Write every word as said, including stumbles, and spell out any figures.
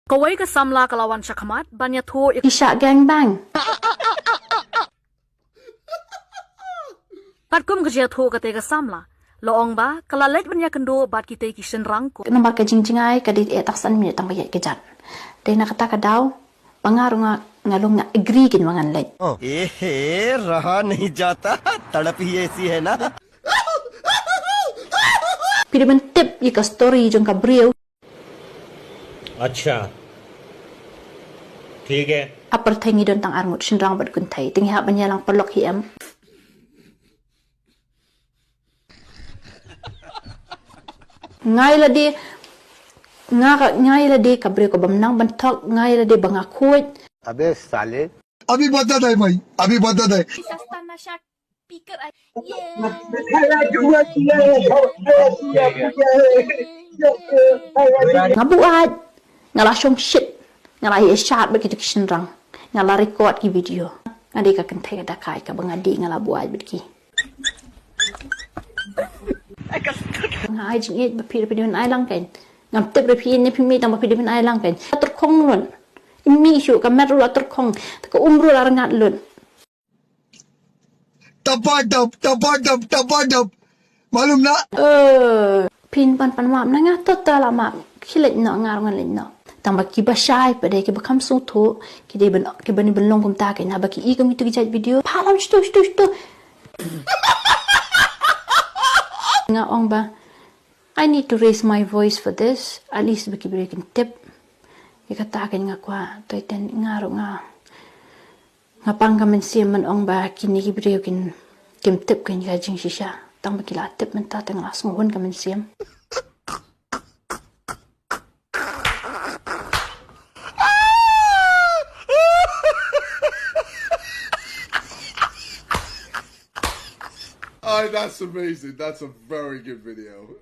Kawei ka samla ka la wan shakhmat ban ïathuh ïa ki shah gang bang. Pat kum ka jingïathuh kata ka samla, la ong ba ka la leit ban ïakynduh bad kita ki shynrang kum. Namar ka jingjngai ka dei eh tak san minit tang ba ïaid ka jat. Dei na kata ka daw ba nga ruh nga, nga long nga agree kin ba ngan leit. ए हे, रहा नहीं जाता, तड़प ही ऐसी है ना। Phi dei ban tip ïa ka story jong ka briew. अच्छा, ठीक है। Ha pyrthei ngi don tang arngut, shynrang bad kynthei. Te ngi hap ban ïalang paralok hi em. Nga ïa lade, nga ka, nga ïa lade ka briew kaba ym nang ban thok, nga ïa lade ba nga khuid. अबे साले। अभी बता दे भाई, अभी बता दे। Sasta na sha speaker ai. Nga buaid, nga la shong shit, nga la ïa shad bad kita ki shynrang, nga la record ki video. Nga dei ka kynthei ka dakaid kaba nga dei, nga la buaid bad ki. Nga ai jingïeit ba phi, phi dei ban ai lang kein. Ngam tip re phi ne phi mih tang ba phi dei ban ai lang kein. Tyrkhong lut. Mih shuh ka met ruh la tyrkhong. Te ka um ruh la rngat lut. Tapa dap, tapa dap, tapa dap. Malum na? Eh, phin pan pan map na nga tota la map. Ki leit noh, nga ruh ngan leit noh. Tang ba kiba shai pat de, kiba kham sngewthuh, ki dei ban, kiba ni ban long kumta kein, haba ki i kum kitu ki jait video. Phalam shtu, shtu, shtu. Nga ong ba, I need to raise my voice for this. At least ba ki briew kin tip. Ïa kata kein nga kwah, to iten nga ruh nga. Nga pang ka mynsiem ban ong ba kine ki briew kin, kim tip kein ka jingshisha. Tang ba ki la tip mynta te nga la sngewhun ka mynsiem. Oh, that's amazing. That's a very good video.